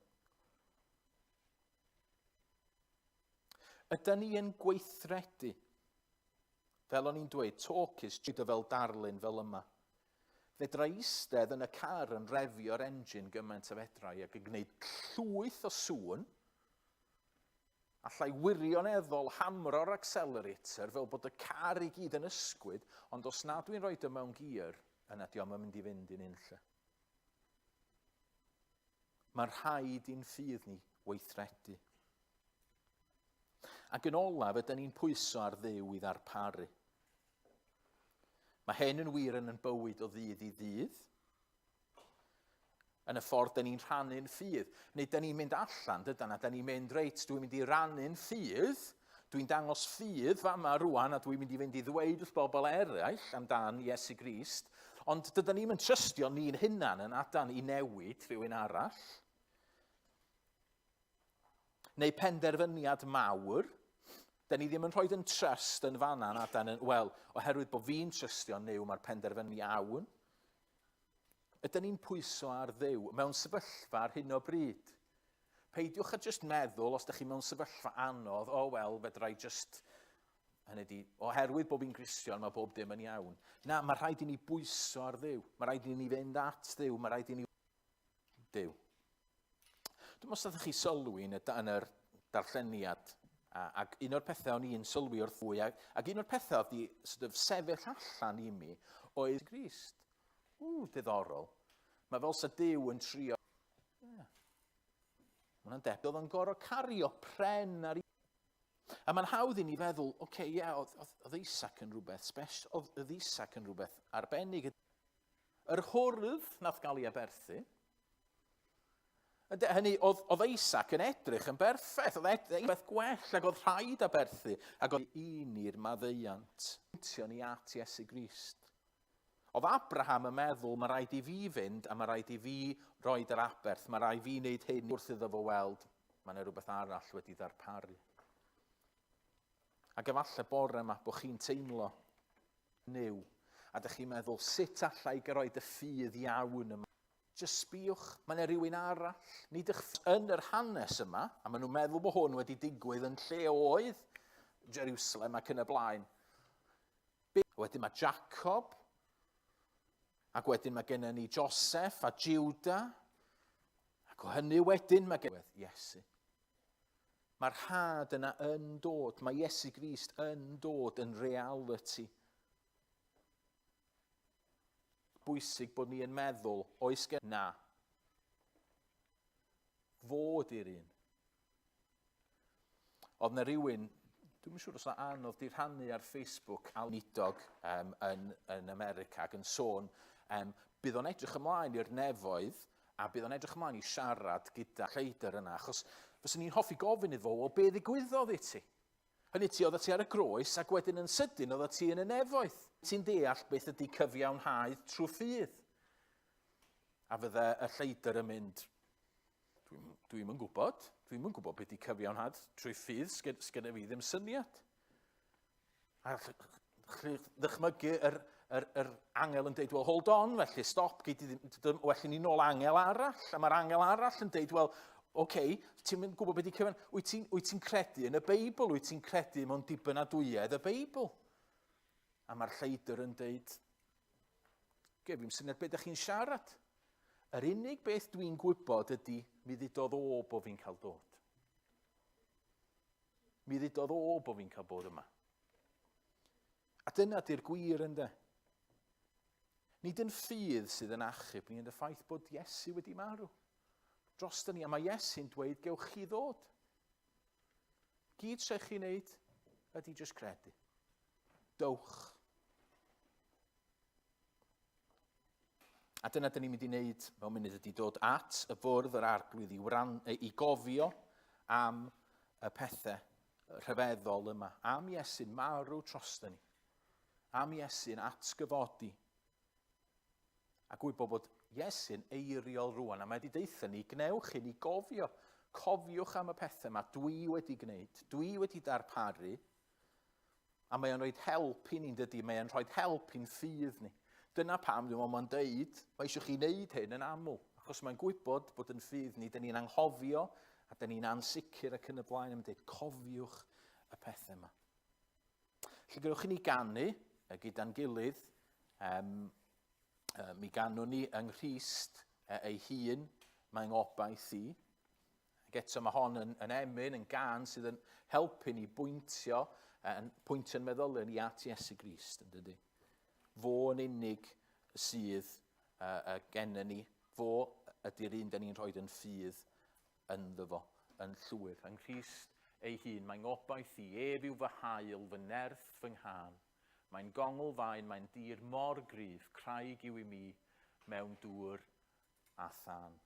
Ydy ni yn gweithredu? Fel o'n i'n dweud, talk is cheap fel darlun fel yma. Fedra i eistedd yn y car yn refio'r engine gymaint a fedra i ac yn gwneud llwyth o sŵn. Allai wirioneddol hamro'r accelerator fel bod y car i gyd yn ysgwyd, ond os na dwi'n rhoi o mewn gear, yna dio'm yn mynd i fynd i'n unlle. Mae'n rhaid i'n ffydd ni weithredu. Ac yn olaf, ydyn ni'n pwyso ar Dduw i ddarparu. Mae hyn yn wir yn yn bywyd o ddydd i ddydd, yn y ffordd dyn ni'n rhannu'n ffydd. Neu dyn ni'n mynd allan, dydan, a dyn ni'n mynd, reit, dwi'n mynd i rannu'n ffydd, Dwi'n dangos ffydd fama rwan a dwi'n mynd i fynd i ddweud wrth bobl eraill amdan Iesu Grist, ond dyda ni'm yn trystio ni'n hunan yn adan i newid rhywun arall. Neu penderfyniad mawr, da ni ddim yn rhoi yn trust yn fanna yn adan, yn, wel, oherwydd bod fi'n trystio Nuw, mae'r penderfyniad iawn. Ydyn ni'n pwyso ar Dduw mewn sefyllfa ar hyn o bryd? Peidiwch â jyst meddwl, os ydych chi mewn sefyllfa anodd, o oh, wel, fedra i jyst... Hynny di, oherwydd bod fi'n Gristion, mae bob dim yn iawn. Na, mae rhaid i ni bwyso ar Dduw. Mae rhaid i ni fynd at Dduw. Mae rhaid i ni... Duw. Dwi'n meddwl os ydych chi sylwi yn, y, yn yr darlleniad, a, ac un o'r pethau o'n i'n sylwi wrth fwy, ac, ac un o'r pethau oedd di sort of, sefyll allan i mi, oedd Grist. Ww, diddorol. Mae fel sa Duw yn trio... Yeah. Mae hwnna'n debyg. Oedd o'n gorfod cario pren ar... A mae'n hawdd i ni feddwl, oce, okay, ie, yeah, oedd, oedd, oedd Isaac yn rhywbeth special, oedd, oedd Isaac yn rhywbeth arbennig. Yr hwrdd nath gael ei aberthu. Ynde, hynny, oedd, oedd Isaac yn edrych yn berffaith, oedd edrych beth gwell, ac oedd rhaid aberthu, ac oedd i ni'r maddeuant. Pwyntio ni at Iesu Grist. Oedd Abraham yn meddwl, mae rhaid i fi fynd a mae rhaid i fi roed yr aberth, mae rhaid fi wneud hyn wrth iddo fo weld, mae yna rhywbeth arall wedi ddarparu. Ac efallai bore yma bod chi'n teimlo new, a dych chi'n meddwl, sut allai gyroed y ffydd iawn yma? Just sbïwch, mae yna rhywun arall. Nid ych yn yr hanes yma, a maen nhw'n meddwl bod hwn wedi digwydd yn lle oedd Jerusalem ac yn y blaen. Wedyn mae Jacob, ac wedyn mae gennym ni Joseph a Judah, ac o hynny wedyn mae gennym Iesu. Mae'r had yna yn dod, mae Iesu Grist yn dod yn reality. Bwysig bod ni yn meddwl, oes gen... Na. Fod i'r un. Oedd na rhywun, dwi'n siŵr os na anodd di rhannu ar Facebook, Al Nidog um, yn, yn America ac yn sôn, um, bydd o'n edrych ymlaen i'r nefoedd a bydd o'n edrych ymlaen i siarad gyda lleidr yna, achos fyswn ni'n hoffi gofyn iddo fo, wel, be ddigwyddodd i ti? Hynny ti, oeddet ti ar y groes ac wedyn yn sydyn oeddet ti yn y nefoedd. Ti'n deall beth ydy cyfiawnhau trwy ffydd. A fydde y lleidr yn mynd, Dwi'm, dwi'm yn gwybod. Dwi'm yn gwybod beth di cyfiawnhad trwy ffydd, sgen fi ddim syniad. A chi ddychmygu yr, yr, yr angel yn deud, well, hold on, felly, stop, gei di ddim, well i ni nôl angel arall. A mae'r angel arall yn deud, well, oce, okay, ti'n mynd gwybod beth di cyfiawn. Wyt ti'n wyt ti credu yn y Beibl? Wyt ti'n credu mewn dibynadwyedd y Beibl? A mae'r lleidr yn deud, Ge, fi'n syniad beth ydych chi'n siarad. Yr unig beth dwi'n gwybod ydy, mi ddudodd o bo fi'n cael dod. Mi ddudodd o bo fi'n cael bod yma. A dyna di'r gwir ynddo. Nid yn ffydd sydd yn achub ni, ond y ffaith bod Iesu wedi marw. Dros ni, a mae Iesu'n dweud, gewch chi ddod. Gyd sy'ch chi'n neud ydy jyst credu. Dowch. A dyna dyn ni'n mynd i wneud mewn munud ydy dod at y fwrdd yr arglwydd i, wran, i gofio am y pethau rhyfeddol yma. Am Iesu'n marw drosto ni. Am Iesu'n atgyfodi. A gwybod bod Iesu'n eiriol rwan, a mae wedi deutha ni, gnewch hyn i gofio. Cofiwch am y pethau yma dwi wedi gwneud, dwi wedi darparu, A mae o'n rhoi help i ni'n dydy, mae o'n rhoi help i'n ffydd ni. Dyna pam dwi'n meddwl mae'n deud, mae eisiau chi wneud hyn yn aml, achos mae'n gwybod bod yn ffydd ni, dyn ni'n anghofio, a dyn ni'n ansicr ac yn y blaen, a mae'n deud, cofiwch y pethau yma. Felly gewch i ni ganu gyda'n gilydd, um, mi ganwn ni yng Nghrist ei hun, mae'n ngobaith i. Ac eto mae hon yn, yn emyn, yn gan sydd yn helpu ni bwyntio, yn pwyntio'n meddyliau ni at Iesu Grist, yn dydy. Fo yn unig sydd uh, gennym ni, fo ydy'r un da ni'n rhoi yn ffydd ynddo fo, yn llwyr. Yng Nghrist ei hun, mae'n ngobaith i, ef yw fy hael, fy nerth, fy nghân. Mae'n gongl faen, mae'n dir mor gryf, craig yw i mi mewn dŵr a thân.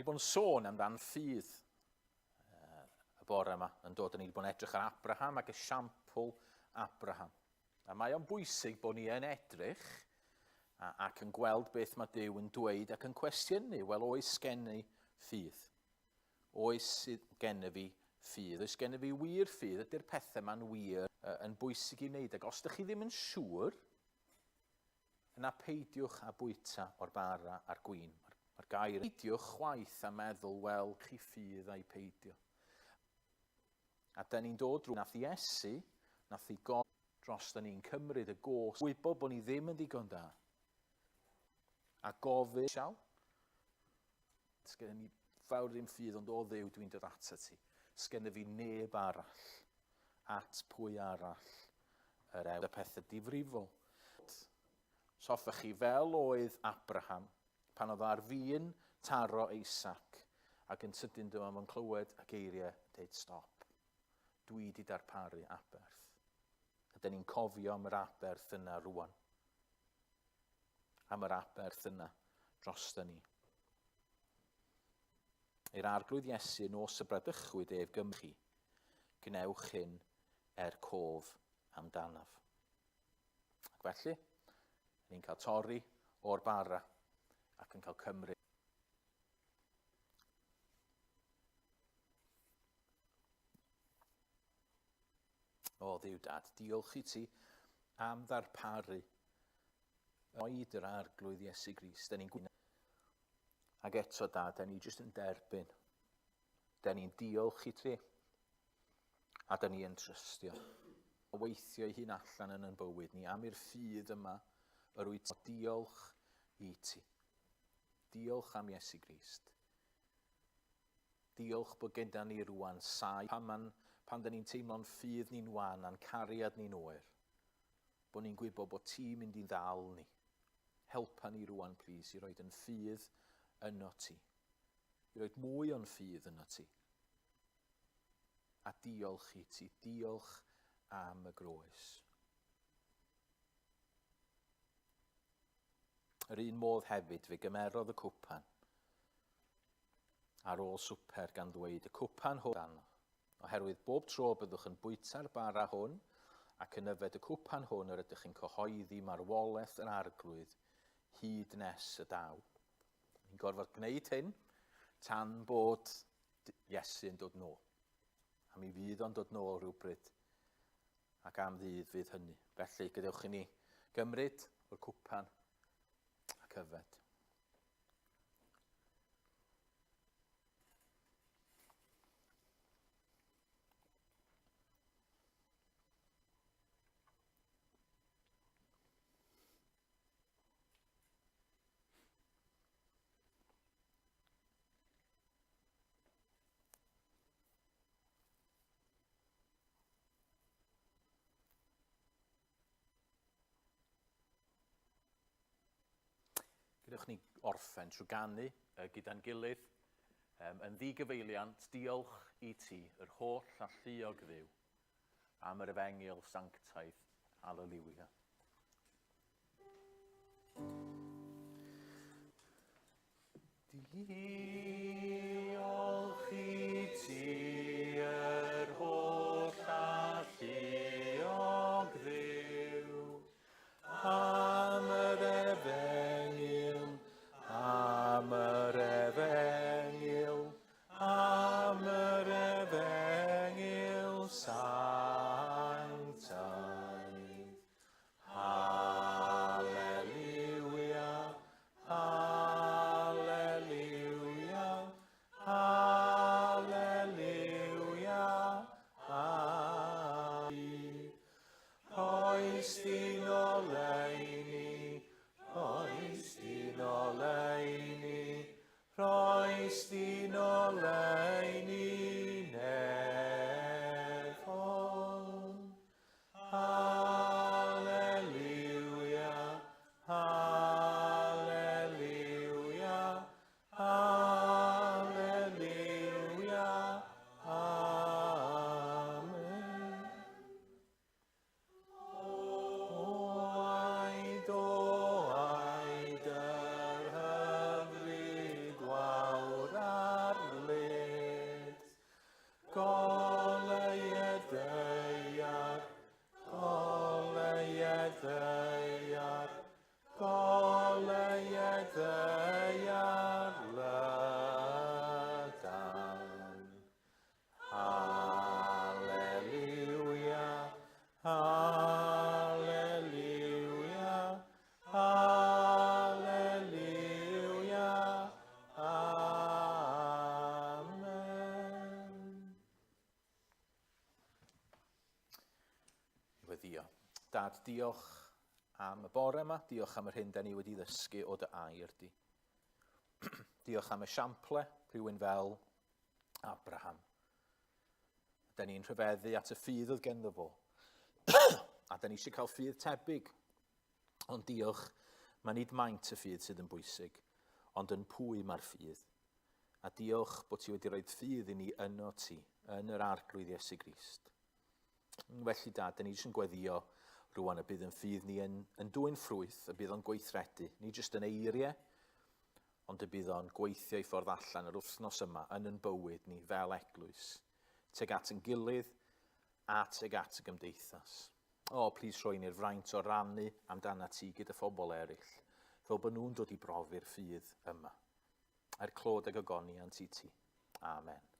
Ni bod yn sôn amdan ffydd y bore yma yn dod, ni wedi bod yn edrych ar Abraham ac esiampl Abraham. A mae o'n bwysig bod ni yn edrych ac yn gweld beth mae Duw yn dweud ac yn cwestiynu, wel oes gen i ffydd? Oes gen i fi ffydd? Oes gen i fi wir ffydd? Ydy'r pethau ma'n wir yn bwysig i wneud? Ac os ydych chi ddim yn siŵr, yna peidiwch â bwyta o'r bara a'r gwin. Mae'r mae gair peidiwch chwaith a meddwl, wel, chi ffydd a'i peidio. A da ni'n dod drwy nath Iesu, nath i go dros da ni'n cymryd y gos, gwybod bod ni ddim yn ddigon da. A gofyn, siaw, sgen ni fawr ddim ffydd, ond o Dduw dwi'n dod atat ti. Sgen fi neb arall. At pwy arall yr ew. Y pethau difrifol. Os hoffech chi, fel oedd Abraham, pan oedd ar fin taro Isaac, ac yn sydyn dyma fo'n clywed y geiriau yn dweud stop. Dwi di darparu aberth. A dyn ni'n cofio am yr aberth yna rwan. Am yr aberth yna drosta ni. I'r Arglwydd Iesu nos y bradychwyd ef gymryd chi, gwnewch hyn er cof amdanaf. Ac felly, ni'n cael torri o'r bara ac yn cael cymryd. O Dduw Dad, diolch i ti am ddarparu oed yr Arglwydd Iesu Grist. Da ni'n gwybod. Ac eto, Dad, da ni jyst yn derbyn. Da ni'n diolch i ti. A da ni yn trystio. O weithio ei hun allan yn yn bywyd ni am i'r ffydd yma yr wyt diolch i ti. Diolch am Iesu Grist. Diolch bod gyda ni rwan saib pan, man, pan da ni'n teimlo'n ffydd ni'n wan a'n cariad ni'n oer. Bod ni'n gwybod bod ti'n mynd i'n ddal ni. Helpa ni rwan, plîs, i roed yn ffydd yno ti. I roed mwy o'n ffydd yno ti. A diolch i ti. Diolch am y groes. Yr un modd hefyd, fe gymerodd y cwpan ar ôl swper gan ddweud y cwpan hwn, oherwydd bob tro byddwch yn bwyta'r bara hwn ac yn yfed y cwpan hwn yr ydych chi'n cyhoeddi marwolaeth yr Arglwydd hyd nes y daw. Ni'n gorfod gwneud hyn tan bod Iesu yn dod nôl. A mi fydd o'n dod nôl rhywbryd ac am ddydd fydd hynny. Felly, gadewch i ni gymryd o'r cwpan ac yfed. Gadewch ni orffen trwy ganu gyda'n gilydd yn ddigyfeiliant, diolch i ti, yr holl alluog Dduw, am yr efengyl sanctaidd. Aleliwia. Diolch i ti, yr holl alluog Dduw, am yr efengyl, am yr efengyl, am yr efengyl sanctaidd. Haleliwia, Haleliwia, ddaear, goleued ddaear lydan. Hallelujah, hallelujah, hallelujah, amen. I weddio. Dad, diolch am y bore yma, diolch am yr hyn da ni wedi ddysgu o dy air di. Diolch am esiample, rhywun fel Abraham. Da ni'n rhyfeddu at y ffydd oedd genddo fo. A da ni eisiau cael ffydd tebyg. Ond diolch, mae nid maint y ffydd sydd yn bwysig, ond yn pwy mae'r ffydd. A diolch bod ti wedi rhoi ffydd i ni yno ti, yn yr Arglwydd Iesu Grist. Felly dad, da ni jyst yn gweddio rwan y bydd yn ffydd ni yn, yn dwyn ffrwyth, y bydd o'n gweithredu, ni jyst yn eiriau, ond y bydd o'n gweithio i ffordd allan yr wythnos yma yn yn bywyd ni fel eglwys, teg at yn gilydd a teg at y gymdeithas. O, oh, plis rhoi ni'r fraint o rannu amdana ti gyda phobl eraill, fel bod nhw'n dod i brofi'r ffydd yma. Er clod ag ogoniant i ti. Amen.